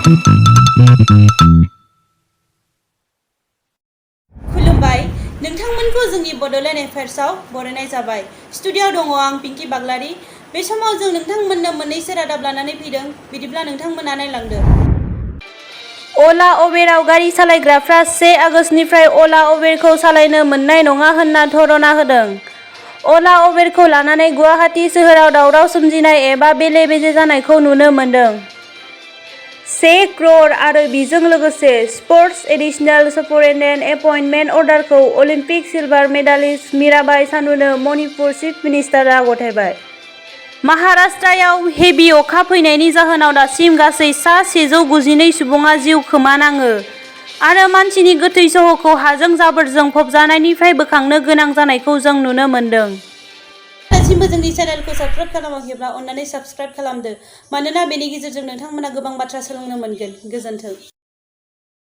खुलुमबाय नोंथांमोनखौ जोंनि बड'लेण्ड एफेयार्सआव बरायनाय जाबाय। स्टुडिय'आव दङ आं पिंकी बाग्लारी। बे समाव जों नोंथांमोननो मोननैसो रादाब लानानै फैदों, बिदिब्ला नोंथांमोना नायलांदो। अला-उबेराव गारि सालायग्राफ्रा 1 आगस्तनिफ्राय अला-उबेरखौ सालायनो मोननाय नङा होनना धरना होदों। अला-उबेरखौ लानानै गुवाहाटी सोहोराव दावराव सोमजिनाय एबा बेले-बेजे जानायखौ नुनो मोन्दों। 1 क्र'र आरो बिजों लोगोसे स्पर्ट्स एडिशनेल सुपारिनटेन्डेन्ट एपइन्टमेन्ट अर्डारखौ अलिम्पिक सिलभार मेडालिस्ट मीराबाई चानुनो मणिपुर चिफ मिनिस्टारआ गथायबाय। महाराष्ट्रआव हेभि अखा फैनायनि जाहोनाव दासिम गासै सा 192 सुबुङा जिउ खोमानाङो आरो मानसिनि गोथै सह'खौ हाजों जाबोरजों फबजानायनिफ्राय बोखांनो गोनां जानायखौ जों नुनो मोन्दों। दासिमबो जोंनि चेनेलखौ साबस्क्राइब खालामाखैब्ला अन्नानै साबस्क्राइब खालामदो, मानोना बेनि गेजेरजों नोंथांमोना गोबां बाथ्रा सोलोंनो मोनगोन। गोजोन्थों।